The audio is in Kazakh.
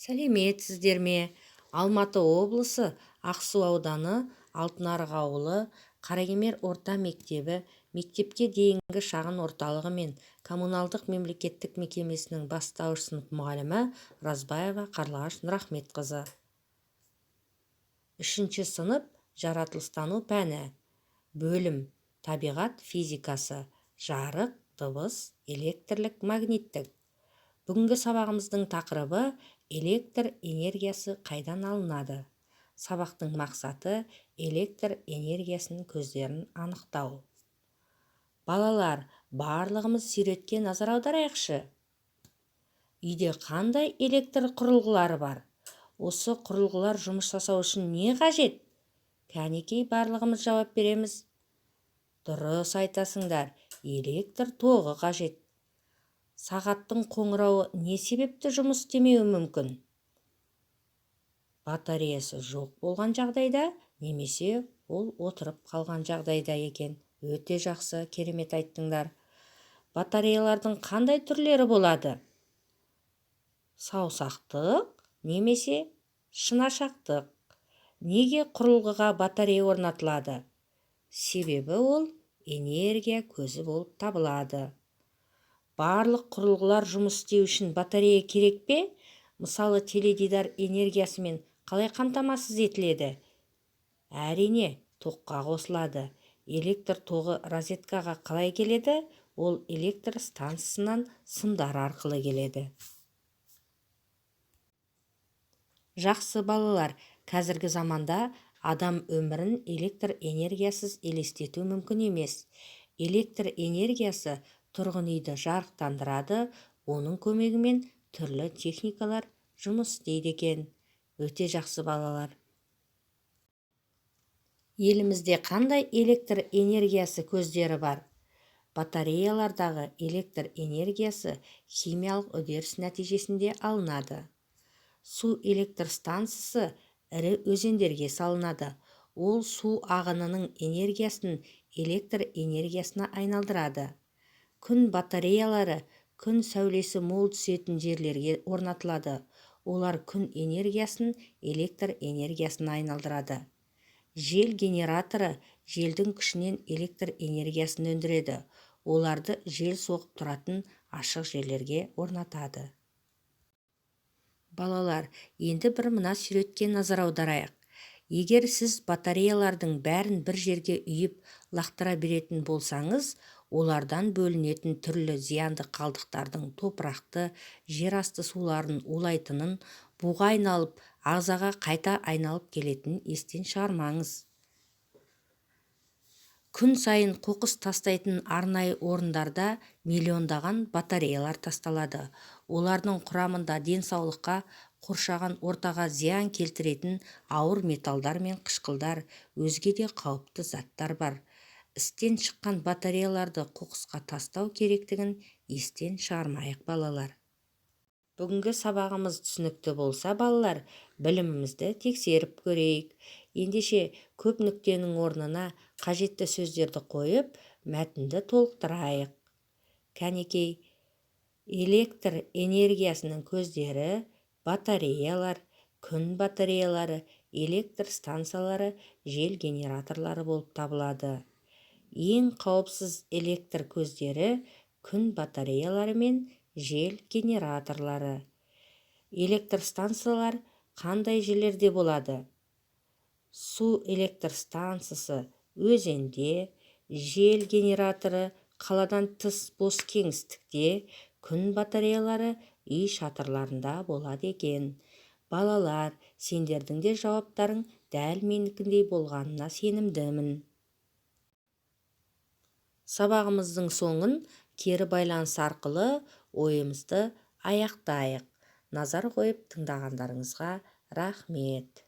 Сәлеметсіздер ме? Алматы облысы, Ақсу ауданы, Алтынарық ауылы, Қаракемер орта мектебі мектепке дейінгі шағын орталығы мен коммуналдық мемлекеттік мекемесінің бастауыш сынып мұғалімі Разбаева Қарлығаш Нұрахметқызы. Үшінші сынып, жаратылыстану пәні, бөлім табиғат физикасы, жарық, дыбыс, электрлік, магниттік. Бүгінгі сабағымыздың тақырыбы: электр энергиясы қайдан алынады? Сабақтың мақсаты: электр энергиясының көздерін анықтау. Балалар, барлығымыз суретке назар аударайықшы. Үйде қандай электр құрылғылары бар? Осы құрылғылар жұмыс жасау үшін не қажет? Кәнекей, барлығымыз жауап береміз. Дұрыс айтасыңдар, электр тоғы қажет. Сағаттың қоңырауы не себепті жұмыс істемеуі мүмкін? Батареясы жоқ болған жағдайда немесе ол отырып қалған жағдайда екен. Өте жақсы, керемет айттыңдар. Батареялардың қандай түрлері болады? Саусақтық немесе шынашақтық. Неге құрылғыға батарея орнатылады? Себебі ол энергия көзі болып табылады. Барлық құрылғылар жұмыс істеу үшін батарея керек пе? Мысалы, теледидар энергиясымен қалай қамтамасыз етіледі? Әрине, тоққа қосылады. Электр тоғы розеткаға қалай келеді? Ол электр стансасынан сымдар арқылы келеді. Жақсы, балалар, қазіргі заманда адам өмірін электр энергиясыз елестету мүмкін емес. Электр энергиясы тұрғын үйді жарықтандырады, оның көмегімен түрлі техникалар жұмыс істейді екен. Өте жақсы, балалар. Елімізде қандай электр энергиясы көздері бар? Батареялардағы электр энергиясы химиялық үдеріс нәтижесінде алынады. Су электр стансасы ірі өзендерге салынады. Ол су ағынының энергиясын электр энергиясына айналдырады. Күн батареялары күн сәулесі мол түсетін жерлерге орнатылады. Олар күн энергиясын электр энергиясына айналдырады. Жел генераторы желдің күшінен электр энергиясын өндіреді. Оларды жел соғып тұратын ашық жерлерге орнатады. Балалар, енді бір мына суретке назар аударайық. Егер сіз батареялардың бәрін бір жерге үйіп лақтыра беретін болсаңыз, олардан бөлінетін түрлі зиянды қалдықтардың топырақты, жер асты суларын улайтынын, буға айналып, ағзаға қайта айналып келетінін естен шығармаңыз. Күн сайын қоқыс тастайтын арнайы орындарда миллиондаған батареялар тасталады. Олардың құрамында денсаулыққа, қоршаған ортаға зиян келтіретін ауыр металдар мен қышқылдар, өзге де қауіпті заттар бар. Істен шыққан батареяларды қоқысқа тастау керектігін естен шығармайық, балалар. Бүгінгі сабағымыз түсінікті болса, балалар, білімімізді тексеріп көрейік. Ендеше, көп нүктенің орнына қажетті сөздерді қойып, мәтінді толықтырайық. Кәнекей, электр энергиясының көздері: батареялар, күн батареялары, электр станциялары, жел генераторлары болып табылады. Ең қауіпсіз электр көздері күн батареялары мен жел генераторлары. Электр станциялар қандай жерлерде болады? Су электр станциясы өзенде, жел генераторы қаладан тыс бос кеңістікте, күн батареялары үй шатырларында болады екен. Балалар, сендердің де жауаптарың дәл менікіндей болғанына сенімдімін. Сабағымыздың соңын кері байланыс арқылы ойымызды аяқтайық. Назар қойып тыңдағандарыңызға рахмет.